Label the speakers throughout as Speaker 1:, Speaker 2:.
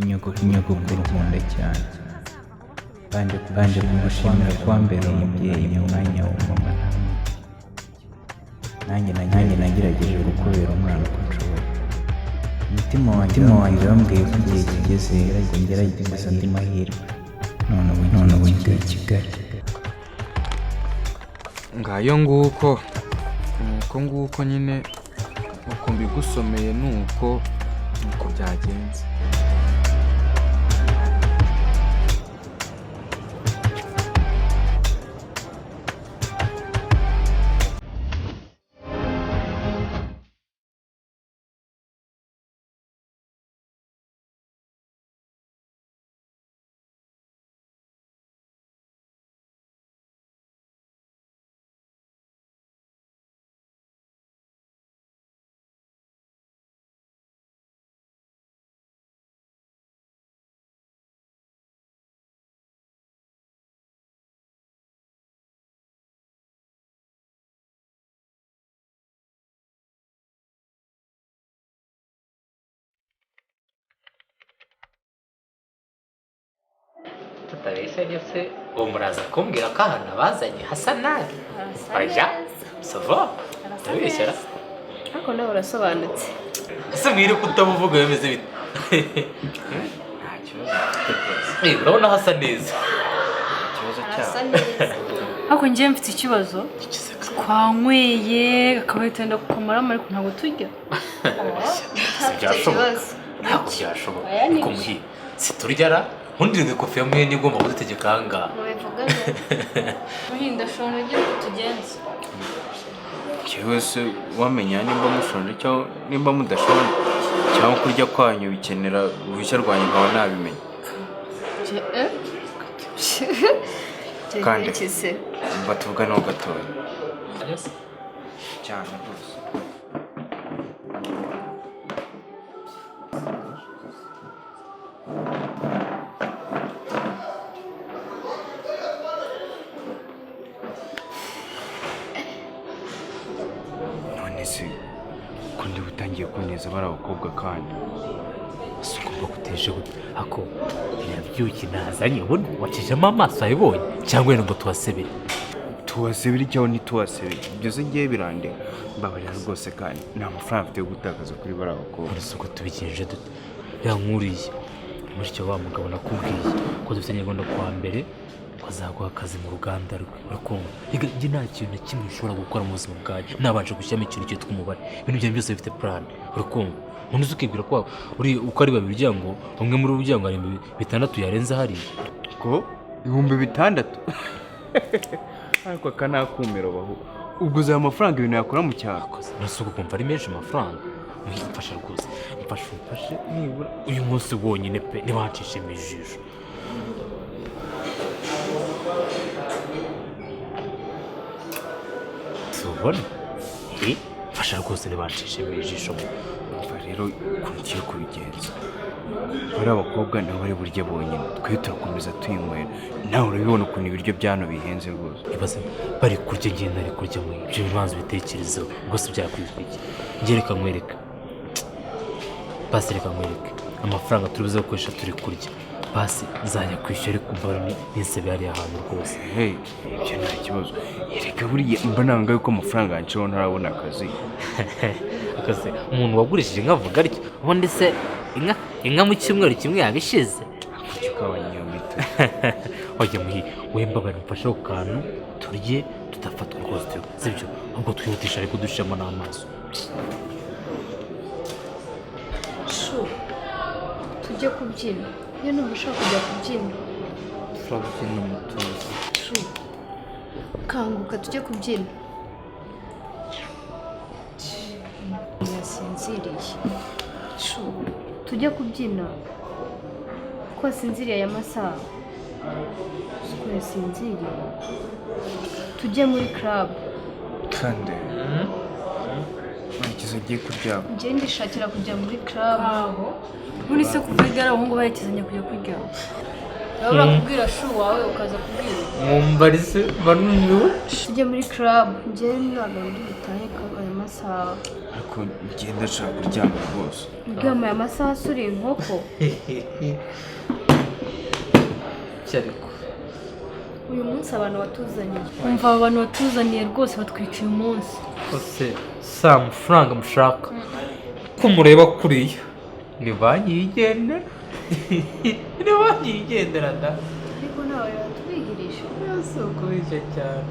Speaker 1: Inyogokuru nkunda cyane. Mbanje kumushimira kwambera umubyeyi mu mwanya wa mama. Nanjye nagerageje gukubera umwana uko nshoboye. Umutima wanjye wambwiye ko igihe kigeze ngo ngerageze andi mahirwe. None ubu ngiye i Kigali.
Speaker 2: Ngayo nguko nuko nguko nyine uko mbigusomeye nuko nuko byagenze.
Speaker 3: Tutabeshya se uwo muraza kumbwira ko ahantu abazanye hasa nabi. Oya, sava ndabeshyara.
Speaker 4: Ariko nawe urasobanutse.
Speaker 3: Ese mwire ko utamuvuga bimeze bite?
Speaker 2: Nta kibazo mfite rwose.
Speaker 3: Urabona hasa neza.
Speaker 2: Ikibazo cyabo.
Speaker 5: Ariko njyewe mfite ikibazo. Twanyweye akaba tenda kukamaramo ariko ntabwo turya.
Speaker 3: Byashoboka. Ntabwo byashoboka. Niko muhi. Siturya ra? Nkundirwe kofi ya mwene igomba kudutegeka aha ngaha.
Speaker 5: Muhinda shonje ugira uko tugenza.
Speaker 2: Njyewe se wamenya nimba mushonje cyangwa nimba mudashonje cyangwa kurya kwanyu bikenera uruhushya rwanjye nkaba nabimenya. Kandi mba tuvuganeho gatoya cyane rwose. None se ko ndi butangiye kuneza bari abakobwa kandi
Speaker 3: Si ugomba gutesha gute ako birabyuki nazanye ubundi wacishamo amaso wabibonye cyangwa wenda ngo tuhasebere.
Speaker 2: Tuhasebere cyangwa ntituhasebere byose ngiye birandeba. Mbabarira rwose kandi nta mafaranga mfite yo gutakaza kuri bari abakobwa.
Speaker 3: None se ubwo tubigenje dute? Ya nkuriye muri wa mugabo nakubwiye ko dufitanye gahunda kuwa mbere ko azaguha akazi mu ruganda rwe. Urakumva? Rega njye nta kintu na kimwe ushobora gukora mu buzima bwanjye nabanje gushyiramo ikintu cyitwa umubare. Ibintu byanjye byose bifite plan. Urakumva? Umuntu uzi ukibwira ko uri uko ari babiri ugira ngo umwe muri bo ugira ngo hari 600 yarenze hariya.
Speaker 2: Ko 6000? Ariko aka ni akumiro bahu. Ubwo uzi ayo mafaranga ibintu yakora mu cyaro.
Speaker 3: None ubwo kumva ari menshi amafaranga. Mfasha rwose, mfashe nibura uyu munsi wonyine pe ntibancishe mu ijisho. Tubona? Mfasha rwose ntibancishe mu ijisho.
Speaker 2: Umva rero ukuntu ugiye kubigenza. Bari abakobwa nabo bari burye bonyine, twe turakomeza tuyinywera. Nawe urabibona ukuntu ibiryo bya hano bihenze rwose.
Speaker 3: Ibaze bari kurya ngenda ari kurya mwe. Ibyo bibanza bitekerezo ubwo se byakwitwa iki? Njye reka nkwereke. Basi reka nkwereke. Amafaranga turi buze gukoresha turi kurya. Basi nzajya kwishyura ariko mbara n'insebe hariya hantu rwose.
Speaker 2: Hey, ibyo nta kibazo. Erega buriya mba nanga yuko amafaranga yanshizeho ntarabona akazi.
Speaker 3: Akazi umuntu wagurishije inka avuga atyo. Ubundi se inka mu cyumweru kimwe yabishize.
Speaker 2: Kuki ukabanya iyo mito?
Speaker 3: Wajya muhi wemba abantu mfashe ako kantu turye tudafatwa rwose, sibyo? Ahubwo twihutisha ariko dushiramo n'amaso.
Speaker 4: Shu, tujye kubyina. Iyo numva ushaka kujya kubyina.
Speaker 2: Turabyina umutuzo.
Speaker 4: Shu, kanguka tujye kubyina. Yasinziriye. Shu, tujye kubyina. Ko wasinziriye aya masaha? Ko yasinziriye. Tujye muri club.
Speaker 2: Kandi Murekezi agiye kuryama.
Speaker 4: Njye ndishakira kujya muri club.
Speaker 5: Aho. Muri se kuva ryari abahungu barekezanya kujya kuryama? Urabura kubwira shu wawe ukaza kubwira.
Speaker 3: Mumbarize banumiwe.
Speaker 4: Tujye muri club, njyewe ntabwo ndi butahe aya masaha.
Speaker 2: Ariko ngenda nshaka kuryama rwose.
Speaker 4: Uryama aya masaha asuriye inkoko.
Speaker 3: Cyariko
Speaker 4: Uyu munsi abantu batuzaniye.
Speaker 5: Umva aba bantu batuzaniye rwose batwiciye umunsi.
Speaker 3: Ose si amafaranga mushaka ko mureba kuriya ni banki yigendera, ni banki yigendera da.
Speaker 4: Ariko ntawe yatwigirisha.
Speaker 3: Si ukubeshya cyane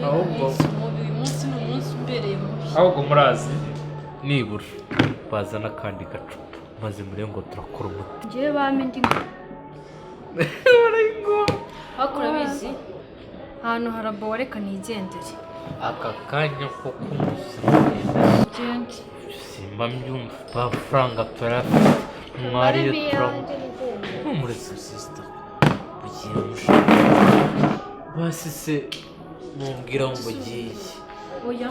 Speaker 3: ahubwo.
Speaker 5: Uyu munsi ni umunsi umbereye mubi.
Speaker 3: Ahubwo murazi nibura bazana akandi gacupa maze murebe ngo turakora umuti.
Speaker 4: Njyewe bampa indi
Speaker 5: Ariko urabizi ahantu harabowa, reka nigendere.
Speaker 3: Aka kanya ko kumusiga.
Speaker 5: Gende.
Speaker 3: Simba mbyumva, amafaranga turayafite mwariyo turabona ntumuretse. Sisita ugiye mushaka basi se mumbwira ngo mugiye.
Speaker 5: Oya,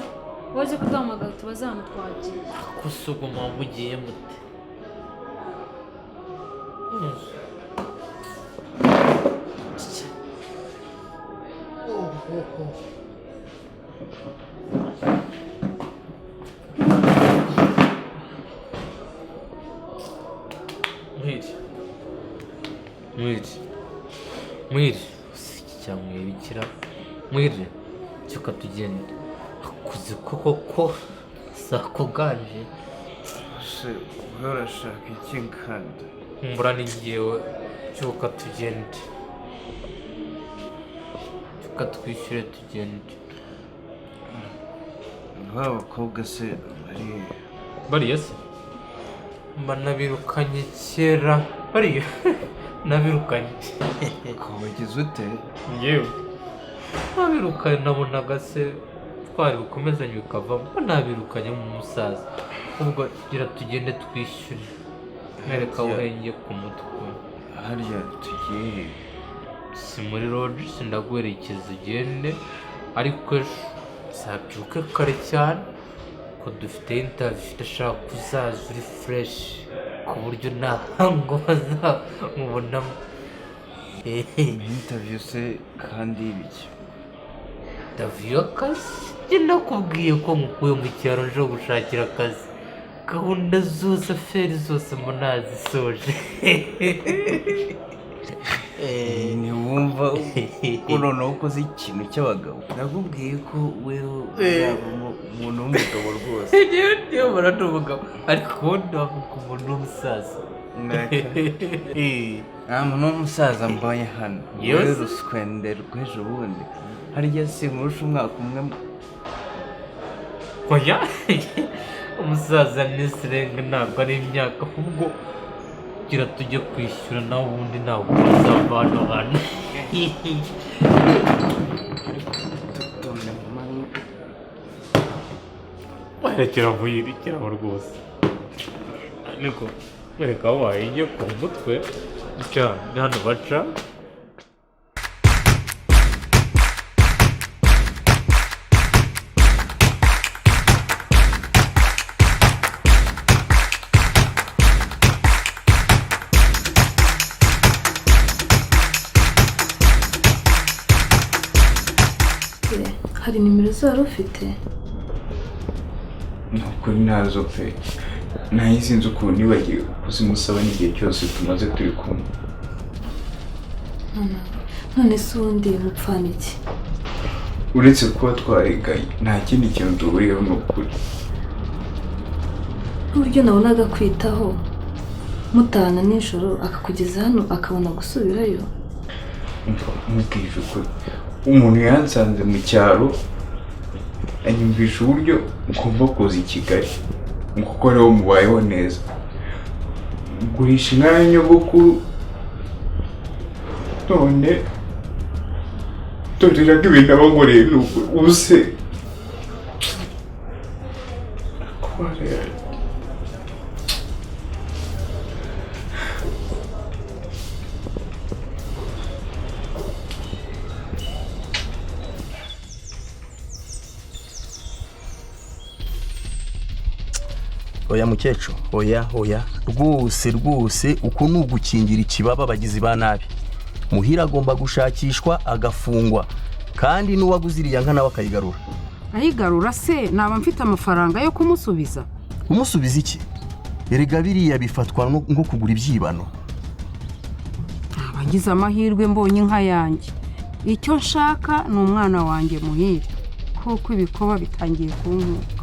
Speaker 5: waze kuduhamagara tubaze ahantu twagiye.
Speaker 3: Ko se ubwo muba mugiye mute? Mwiri, mwiri, mwiri, iki cyamwibikira mwiri, cyuka tugende akuze koko ko sakuganje.
Speaker 2: Se wowe urashaka iki kandi?
Speaker 3: Kumbura ni ngewe, cyuka tugende, cyuka twishyure tugende.
Speaker 2: Ba bakobwa se bari?
Speaker 3: Bariya se mba nabirukanye kera, bariya nabirukanye.
Speaker 2: Wagize ute?
Speaker 3: Ngewe nabirukanye, nabonaga se twari bukomezanye bikavamo, mba nabirukanye mu musaza. Ubwo gira tugende twishyure mwereka uhenge ku mutwe.
Speaker 2: Harya tugiye he?
Speaker 3: Si muri roji, sindaguherekeza ugende, ariko ejo uzabyuke kare cyane ko dufite interview, ndashaka ko uzaza uri fresh ku buryo nta hango bazamubonamo.
Speaker 2: Interview se kandi ibiki?
Speaker 3: Interview y'akazi. Njye nakubwiye ko nkukuye mu cyaro nje gushakira akazi, gahunda zose aferi zose mba nazisoje.
Speaker 2: Ntiwumva ko noneho ukoze ikintu cy'abagabo? Nakubwiye ko wewe uzavamo umuntu w'umugabo rwose.
Speaker 3: Njyewe ndiyobora ni umugabo, ariko ubundi bavuga umuntu w'umusaza.
Speaker 2: Nta muntu w'umusaza mbonye hano.
Speaker 3: Yewe
Speaker 2: wowe
Speaker 3: se.
Speaker 2: Ruswende rw'ejo bundi harya sinkurusha umwaka umwe?
Speaker 3: Oya, umusaza ni sirenga, ntabwo ari imyaka. Ahubwo gira tujye kwishyura, nawe ubundi ntabwo uzava hano hantu.
Speaker 2: Tutonde mama.
Speaker 3: Werekera vuyirekeraho rwose, niko wereka aho wahiye ku mutwe cyane, ni hano baca.
Speaker 4: Hari nimero ze wari ufite?
Speaker 2: Ni ukuri ntazo pe, nayo sinzi ukuntu nibagiwe kuzimusaba n'igihe cyose tumaze turi kumwe.
Speaker 4: None se ubundi mupfana iki?
Speaker 2: Uretse kuba twariganye nta kindi kintu duhuriyeho, ni ukuri.
Speaker 4: N'uburyo nabonaga kwitaho mutahana nijoro akakugeza hano akabona gusubirayo.
Speaker 2: Umva mubwije ukuri, umuntu yansanze mu cyaro anyumvisha uburyo ngomba kuza i Kigali ngo kuko ariho mubayeho neza, ngurisha inka ya nyogokuru, none dore ko ibintu aba ankoreye ni ukuri ubuse kubara.
Speaker 6: Oya mukecuru, oya oya, rwose rwose, uku ni ugukingira ikibaba abagizi ba nabi. Muhira agomba gushakishwa agafungwa, kandi n'uwaguze iriya nka nawe akayigarura.
Speaker 7: Ayigarura se naba mfite amafaranga yo kumusubiza?
Speaker 6: Umusubiza iki? Erega biriya bifatwa nko kugura ibyibano.
Speaker 7: Naba ngize amahirwe mbonye inka yanjye. Icyo nshaka ni umwana wanjye Muhire, kuko ibikoba bitangiye kunkuka.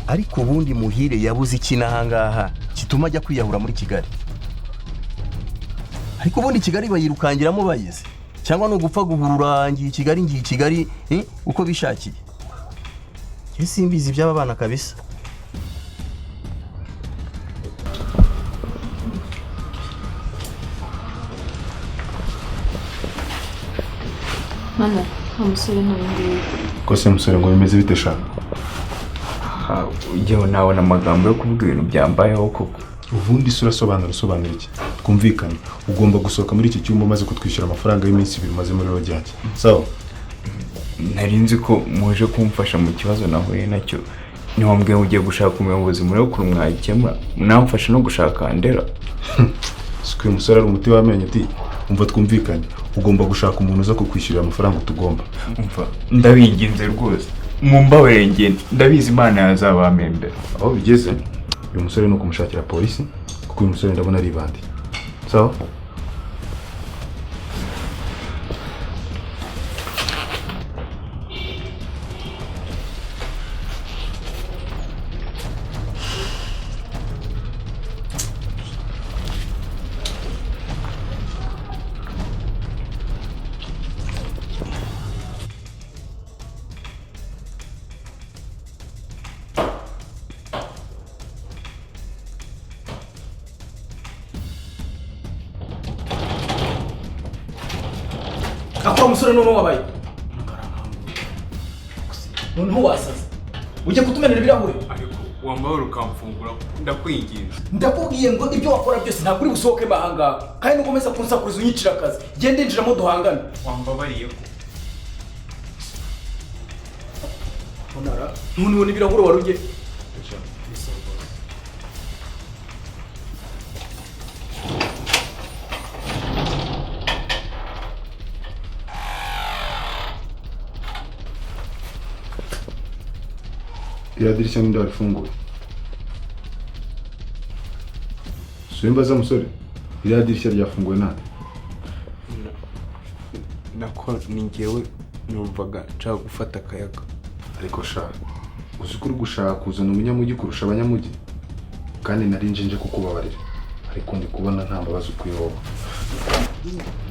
Speaker 6: Ariko ubundi Muhire yabuze iki n'ahangaha kituma ajya kwiyahura muri Kigali? Ariko ubundi Kigali bayirukangiramo bayizi, cyangwa ni ugupfa guhurura ngiye i Kigali, ngiye i Kigali, uko bishakiye? Njye simbizi iby'aba bana kabisa.
Speaker 5: Mana, wa musore n'uyu nguyu.
Speaker 8: Kose musore, ngo bimeze bite sha?
Speaker 2: Ujyeho nabona amagambo yo kuvuga ibintu byambayeho koko.
Speaker 8: Ubundi se urasobanura usobanura iki? Twumvikane, ugomba gusohoka muri iki cyumba umaze kutwishyura amafaranga y'iminsi 2 umaze muri lodge yanjye. Sawa?
Speaker 2: Nari nzi ko muje kumfasha mu kibazo nahuye nacyo. Ntiwambwiye ngo ugiye gushaka umuyobozi muri ukuntu mwagikemura, munamfasha no gushaka Andera.
Speaker 8: Si uyu musore ari umuti w'amenyo ati umva twumvikane, ugomba gushaka umuntu uza kukwishyurira amafaranga utugomba.
Speaker 2: Umva ndabinginze rwose, mumbabarire ngende, ndabizi Imana yazabampembera.
Speaker 8: Aho bigeze uyu musore ni ukumushakira polisi, kuko uyu musore ndabona ari ibandi. Sawa?
Speaker 9: Akora musore noneho wabaye noneho wasaze ujye kutumenera ibirahure.
Speaker 2: Ariko wambaye ukamfungura ndakwinginze.
Speaker 9: Ndakubwiye ngo ibyo wakora byose ntabwo uri busohoke ahangaha, kandi nukomeza kunsakuriza unyicira akazi, genda injiramo duhangane.
Speaker 2: Wambabariye ko
Speaker 9: Onara none ibirahure wari ujye.
Speaker 8: Iriya dirishya ninde warifunguye? Simbaza musore, iriya dirishya ryafunguwe nande?
Speaker 2: Nako ni njyewe numvaga nshaka gufata akayaga.
Speaker 8: Ariko sha, uzi ko uri gushaka kuzana umunyamujyi kurusha abanyamujyi? Kandi nari nje nje kukubabarira, ariko ndi kubona nta mbabazi ukwiye wowe.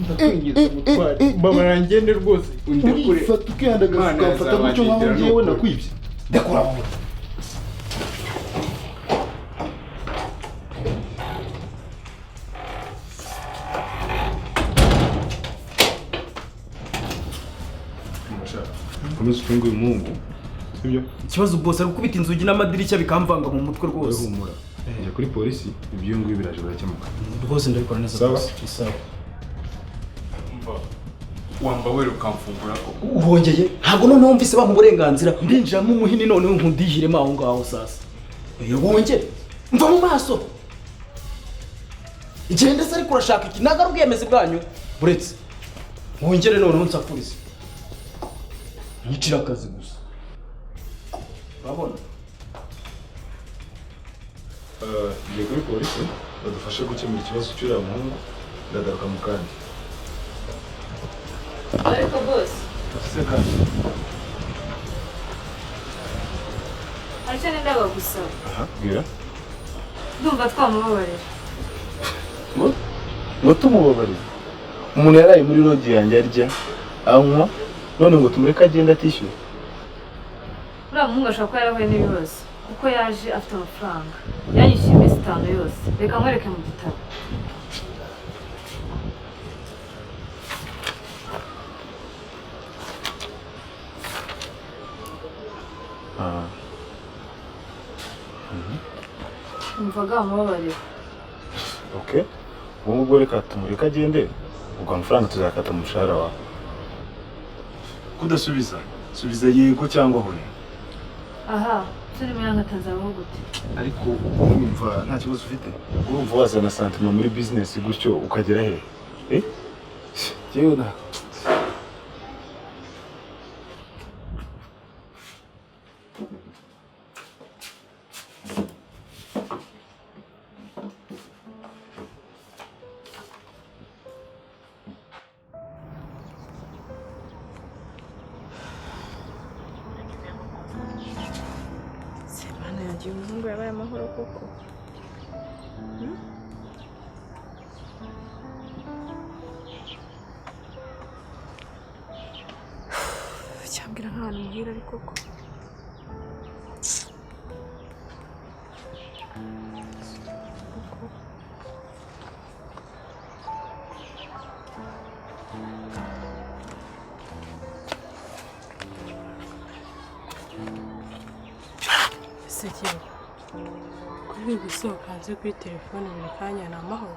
Speaker 2: Ndakwinginze mutware, mbabara ngende rwose undekure.
Speaker 8: Urifata ukihandagaza ukamfata gutyo nkaho njyewe nakwibye. Ndekura wowe. Komeza ufunge uyu muhungu, sibyo?
Speaker 9: Ikibazo bose ari gukubita inzugi n'amadirishya bikamvanga mu mutwe rwose.
Speaker 8: Humura, jya kuri polisi, ibyo ngibi biraje birakemuka.
Speaker 9: Rwose ndabikora neza.
Speaker 8: Sawa?
Speaker 9: Sawa.
Speaker 2: Wambawe ukamfungura koko.
Speaker 9: Uhongeye ntabwo noneho wumvise bampa uburenganzira, ndinjiramo umuhini noneho nkundihiremo aho ngaho sasa. Wongere mva mu maso igenda se, ariko urashaka iki? Ntabwo ari ubwiyemezi bwanyu buretse wongere noneho nsakurize nyicira akazi gusa. Urabona
Speaker 8: Ngiye kuri polisi badufashe gukemura ikibazo cy'uriya muhungu, ndagaruka mu kanya.
Speaker 5: Ariko bose hari icyo nendaga gusaba.
Speaker 8: Bwira.
Speaker 5: Ndumva twamubabarira.
Speaker 8: Ngo tumubabarire? Umuntu yaraye muri lodge yanjye arya anywa, none ngo tumureke agende atishyura?
Speaker 5: Uriya muhungu ashobora kuba yarahuye n'ibibazo, kuko yaje afite amafaranga yanyishyuye iminsi 5 yose. Reka nkwereke mu gitabo. Numvaga wamubabarira.
Speaker 8: Okay, ubu ngubwo reka tumureke agende, ubwo amafaranga tuzakata mu mushahara wawe. Kudasubiza, subiza yego cyangwa hoya.
Speaker 5: Aha, Se niba yankata nzabaho gute?
Speaker 8: Ariko urumva nta kibazo ufite? Urumva wazana sentiment muri business gutyo ukagera he? Eh, yewe na
Speaker 10: Mana yanjye, uyu muhungu yabaye amahoro koko? Hmm? Cyambwira nk'ahantu muhira ari koko. Koko.
Speaker 11: Ese kiba kuri gusohoka hanze kuri telefone buri kanya ni amahoro?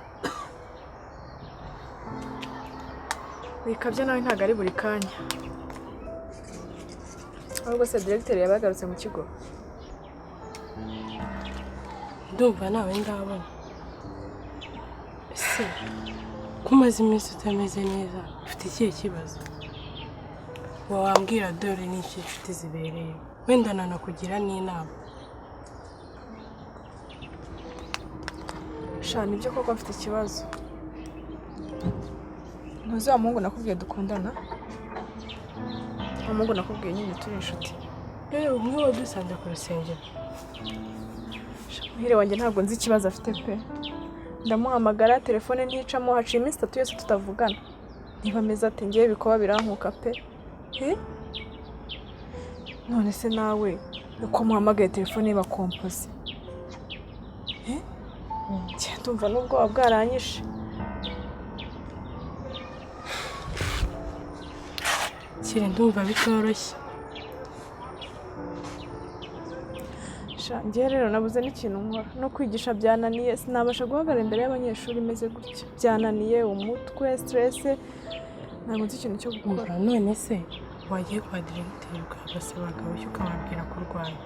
Speaker 10: Bikabya nawe, ntabwo ari buri kanya. Ahubwo se diregiteri yaba yagarutse mu kigo?
Speaker 11: Ndumva nawe ndabona. Ese ko umaze iminsi utameze neza, ufite ikihe kibazo wambwira? Dore n'iki inshuti zibereye, wenda nanakugira n'inama.
Speaker 10: Sha, nibyo koko mfite ikibazo. Ntuzi wa muhungu nakubwiye dukundana? Wa muhungu nakubwiye nyine turi inshuti.
Speaker 11: Yewe, umwe wadusanze ku rusengero?
Speaker 10: Sha, muhire wanjye ntabwo nzi ikibazo afite pe. Ndamuhamagara telefone nticamo, haciye iminsi 3 yose tutavugana. Niba ameze ate? Ngewe bikoba birankuka pe. He? None se nawe uko muhamagaye telefone ye bakompoze? He? Njye ndumva n'ubwoba bwaranyishe.
Speaker 11: Kire, ndumva bitoroshye.
Speaker 10: Sha, njyewe rero nabuze n'ikintu nkora, no kwigisha byananiye, sinabasha guhagarara imbere y'abanyeshuri meze gutya. Byananiye umutwe, stress, ntabwo nzi ikintu cyo gukora.
Speaker 11: Umva, none se wagiye kwa diregiteri ukabasaba agahushya, ukababwira ko urwaye?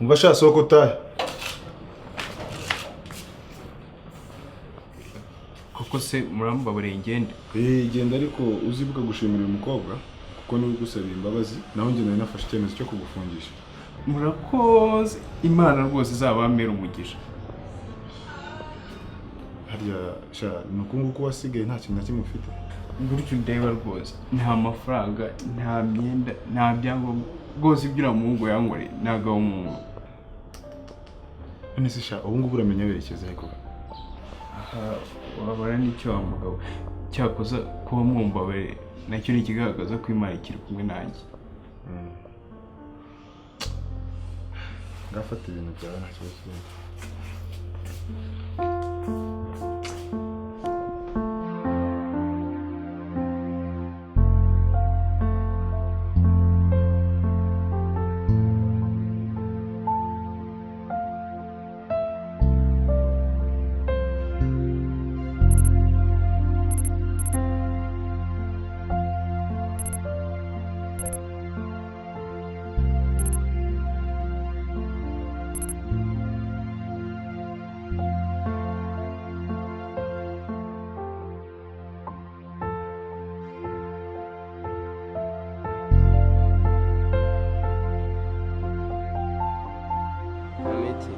Speaker 8: Umva sha, soko utahe.
Speaker 2: Koko se murambabariye ngende?
Speaker 8: Eh, genda, ariko uzibuka gushimira uyu mukobwa kuko niwe ugusabira imbabazi, naho njye nari nafashe icyemezo cyo kugufungisha.
Speaker 2: Murakoze, Imana rwose izabamera umugisha.
Speaker 8: Harya sha, ni uku nguku wasigaye nta kintu na kimwe ufite?
Speaker 2: Gutyo ndeba rwose, nta mafaranga, nta myenda, nta byangombwa. Rwose ibyo uriya muhungu yankoreye ntabwo umuntu.
Speaker 8: None se sha, ubu ngubu uramenya werekeza he koko?
Speaker 2: Aha wabara n'icyo wa mugabo. Cyakoza kuba mwumbabarire nacyo ni ikigaragaza ko Imana ikiri kumwe nanjye.
Speaker 8: Ngafata ibintu byawe, nta kibazo kirimo.
Speaker 9: Ameti.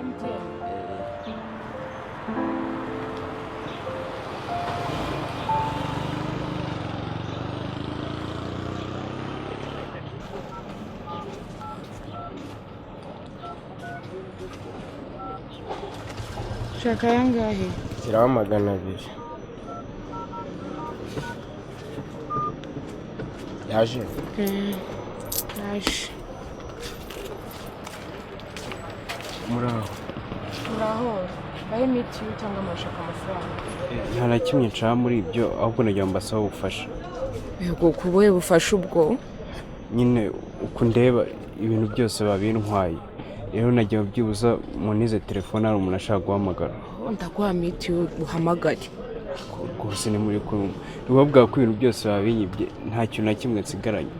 Speaker 11: MTN.
Speaker 12: Shaka ayangahe?
Speaker 9: Shyiraho 200. Yaje?
Speaker 12: Yaje.
Speaker 2: Muraho?
Speaker 12: Muraho. Bahe mitiyu cyangwa murashaka amafaranga?
Speaker 2: Nta na kimwe nshaka muri ibyo, ahubwo nagira ngo mbasabe ubufasha.
Speaker 12: Yego, ku buhe bufasha ubwo?
Speaker 2: Nyine uko ndeba ibintu byose babintwaye. Rero nagiye byibuza munize telefone, hari umuntu ashaka guhamagara.
Speaker 12: Ndaguha mitiyu uhamagare.
Speaker 2: Rwose ni muri kumwe, ntiwabwira ko ibintu byose babinyibye, nta kintu na kimwe nsigaranye,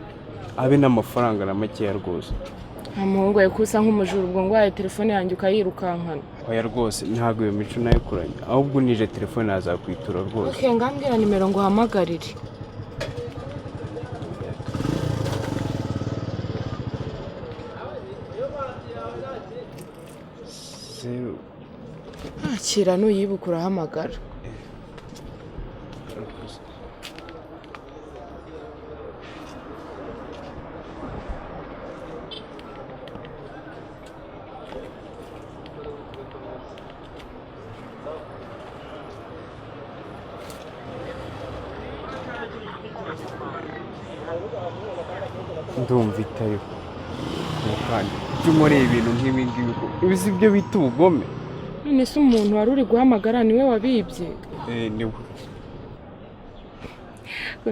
Speaker 2: abe n'amafaranga na makeya rwose.
Speaker 12: Nta muhungu wawe ko usa nk'umujura, ubwo ngwaye telefone yanjye ukayirukankana.
Speaker 2: Oya rwose, ntabwo iyo mico nayikuranye, ahubwo unije telefone yazakwitura rwose.
Speaker 12: Okay, ngambwira nimero ngo uhamagarire.
Speaker 2: 0.
Speaker 12: Akira, nuyibuka urahamagara.
Speaker 2: Ndumva itariho kandi ujya umureba ibintu nk'ibi ngibi ko ibi si byo bita ubugome.
Speaker 12: None se umuntu wari uri guhamagara niwe wabibye?
Speaker 2: Eh, niwe.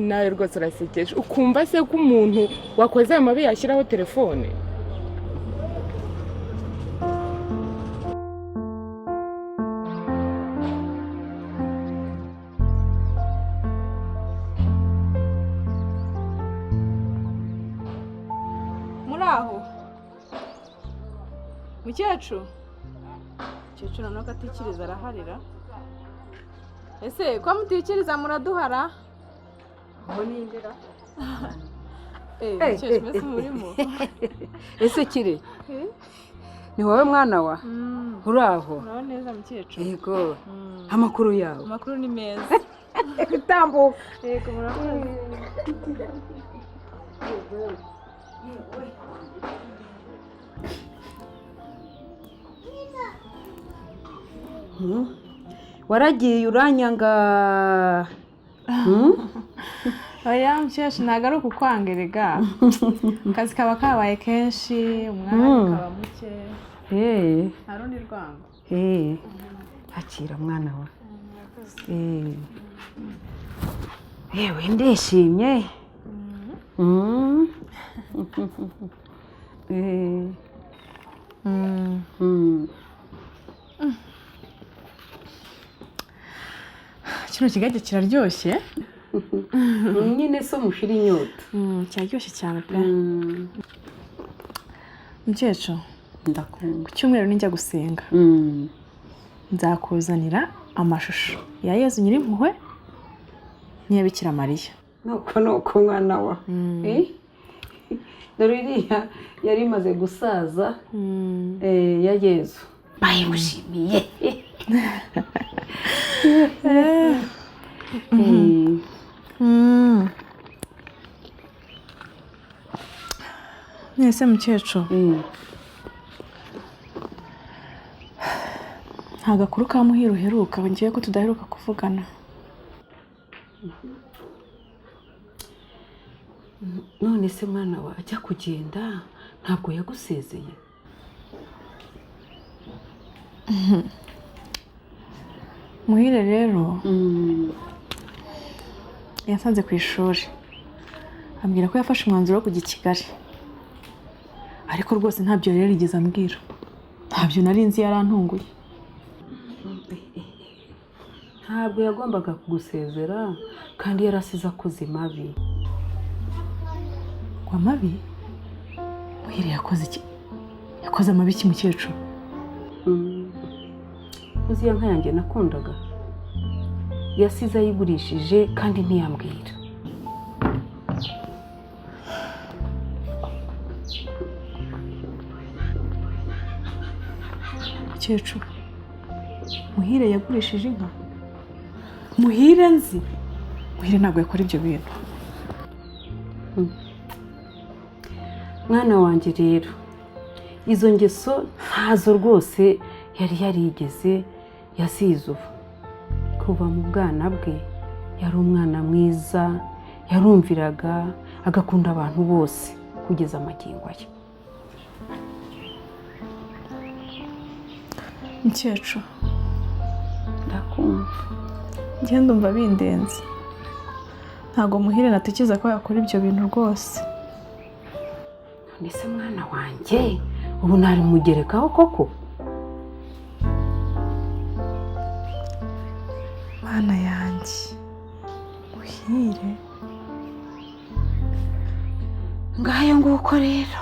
Speaker 12: Nawe rwose urasekeje, ukumva se ko umuntu wakoze ayo mabi yashyiraho telefone?
Speaker 10: Muri aho mukecuru, mukecuru noneho ko atikiriza araharira. Ese ko mutikiriza muraduhara?
Speaker 7: Aho nindera.
Speaker 10: Eh, mukecuru, mbese murimo?
Speaker 7: Ese kire ni wowe mwana wa? Uraho?
Speaker 10: Muraho neza mukecuru.
Speaker 7: Yego, amakuru yawe?
Speaker 10: Amakuru ni meza.
Speaker 7: Tambuka.
Speaker 10: Yego, murakoze.
Speaker 7: Waragiye uranyanga.
Speaker 10: Oya mukecuru, ntabwo ari ukukwanga erega, akazi kaba kabaye kenshi, umwanya ukaba muke. Nta rundi rwango.
Speaker 7: Eh, akira mwana wa. Eh. Yewe ndishimye. Eh.
Speaker 10: Kino kigage kiraryoshye.
Speaker 7: Nyine so mushira inyota.
Speaker 10: Kiraryoshye cyane pe. Mukecuru,
Speaker 7: Ndakumva.
Speaker 10: ku cyumweru ninjya gusenga nzakuzanira amashusho ya Yezu Nyirimpuhwe n'iya Bikira Mariya.
Speaker 7: Nuko nuko mwana wa. Eh? Dore iriya yari imaze gusaza, eh, ya Yezu. Bayimushimiye.
Speaker 10: Mwese mukecuru, nta gakuru ka Muhire uheruka? Ngiye ko tudaheruka kuvugana.
Speaker 7: None se mwana wa, ajya kugenda ntabwo yagusezeye?
Speaker 10: Muhire rero yasanze ku ishuri ambwira ko yafashe umwanzuro wo kujya i Kigali, ariko rwose ntabyo yari yarigeze ambwira, ntabyo nari nzi, yarantunguye.
Speaker 7: Ntabwo yagombaga kugusezera kandi yarasize akoze mabi.
Speaker 10: Ngo amabi? Muhire yakoze iki? Yakoze amabi iki mukecuru?
Speaker 7: Uzi ya nka yanjye nakundaga, yasize ayigurishije kandi ntiyambwira.
Speaker 10: Mukecuru, Muhire yagurishije inka? Muhire nzi? Muhire ntabwo yakora ibyo bintu.
Speaker 7: Mwana wanjye rero, izo ngeso ntazo rwose yari yarigeze yasize ubu. Kuva mu bwana bwe yari umwana mwiza, yarumviraga, agakunda abantu bose kugeza amagingo ye.
Speaker 10: Mukecuru,
Speaker 7: Ndakumva.
Speaker 10: njye ndumva bindenze, ntabwo Muhire natekereza ko yakora ibyo bintu rwose.
Speaker 7: None se mwana wanjye, Ubu narimugerekaho koko?
Speaker 10: Mana yanjye, Muhire.
Speaker 7: Ngayo nguko rero.